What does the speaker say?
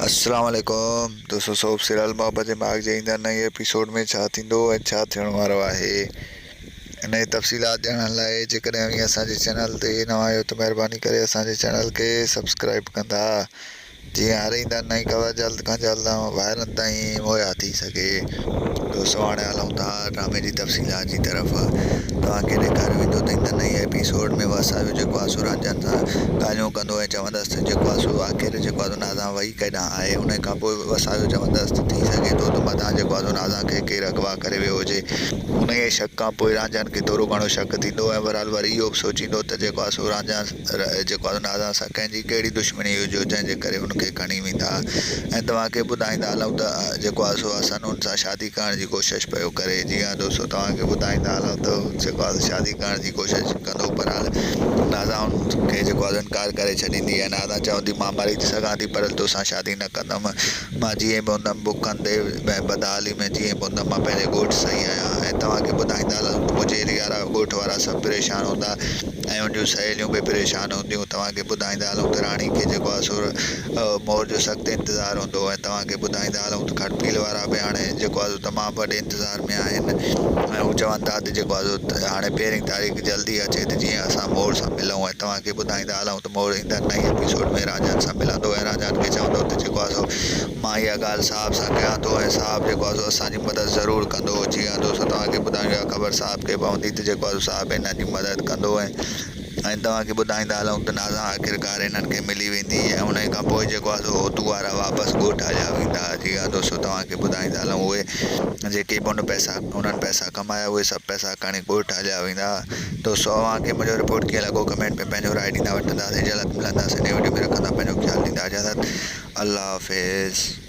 السلام عليڪم دوستو سوپ سيريل محبت جي ماڳ جي ايندڙ نئين ايپيسوڊ ۾ ڇا ٿيندو ۽ ڇا ٿيڻ وارو آهي ان جي تفصيلات ڄاڻڻ لاء جيڪڏهن اوهين اسان جي چينل تي نوان آهيو ته مهرباني ڪري اسان جي چينل کي سبسڪرائب ڪندا جيئن هر ايندڙ نئين خبر جلد کان جلد ڀائرن تائين مهيا ٿي سگهي. دوستو هاڻي هلون ٿا ڊرامي جي تفصيلات جي طرف. توهان کي ڏيکاريو ويندو ته ايندڙ نئين ايپيسوڊ ۾ وسايو جيڪو آ سو رانجهن سان ڳالهيون ڪندو ۽ چوندس ته جيڪو آ سو آخر جيڪو آ سو نازان وئي ڪيڏانهن آهي انهي کان پوء وسايو چوندس ته ٿي سگهي ٿو ته متان جيڪو آ سو نازان کي ڪير اغوا ڪري ويو هجي انهي شڪ کان پوء رانجهن کي ٿورو گهڻو شڪ ٿيندو ۽ بهرحال وري اهو به سوچيندو ته جيڪو آ سو رانجهن جيڪو آهي نازان سان ڪنهن جي ڪهڙي دشمني هئي جو جنهن جي ڪري هن کي کڻي ويندا ۽ توهان کي ٻڌائيندا هلون ته جيڪو آهي سو حسن هن سان شادي ڪرڻ جي ڪوشش پيو ڪري جي ها دوستو توهان کي ٻڌائيندا هلون ته جيڪو آهي سو شادي ڪرڻ جي ڪوشش ڪندو پر نازان هن کي جيڪو آهي انڪار ڪري ڇڏيندي ۽ نازان چوندي مان مري سگهان ٿي پر توسان شادي نه ڪندم مان جيئن به هوندم بکن تي ۽ بدحالي ۾ جيئن به هوندم مان پنهنجي ڳوٺ صحيح آهيان ۽ توهان کي ٻڌائيندا هلان ته منهنجي ايريا ڳوٺ وارا سڀ پريشان هوندا ۽ ان جون سهيليون به پريشان هونديون توهان کي ٻڌائيندا هلون ته راڻي کي جيڪو آهي سو مور جو سخت انتظار هوندو ۽ توهان کي ٻڌائيندا هلون ته کٽپيل وارا به هاڻي جيڪو آهي سو تمام وڏي انتظار ۾ آهن ۽ هو چون ٿا ته جيڪو آهي سو هاڻي پهرين تاريخ جلدي اچي ته جيئن اسان مور سان ملون ۽ توهان کي ٻڌائيندا هلون ته مور ايندڙ نئين ايپيسوڊ ۾ رانجهن سان ملندو ۽ رانجهن کي چوندو ته جيڪو آهي سو مان اها ڳالهه صاحب سان ڪيان ٿو ۽ صاحب جيڪو آهي سو اسان جي مدد ضرور ڪندو. جي ها دوستو توهان کي ٻڌايون اها خبر صاحب کي پوندي ته جيڪو آهي سو صاحب هنن جي مدد ڪندو ۽ ۽ توهان کي ٻڌائيندا هلون ته نازان آخرڪار هنن کي ملي ويندي ۽ انهي کان پوء جيڪو آهي سو هوتو وارا واپس ڳوٺ هليا ويندا. جي ها دوستو توهان کي ٻڌائيندا هلون اهي جيڪي به ان پئسا انهن پئسا ڪمايا اهي سڀ پئسا کڻي ڳوٺ هليا ويندا. دوستو اوهان کي منهنجو رپورٽ ڪيئن لڳو ڪمينٽ ۾ پنهنجو راء ڏيندا وٺنداسين جلد ملنداسين نئين وڊيو ۾ رکندا پنهنجو خيال ڏيندا اجازت الله حافظ.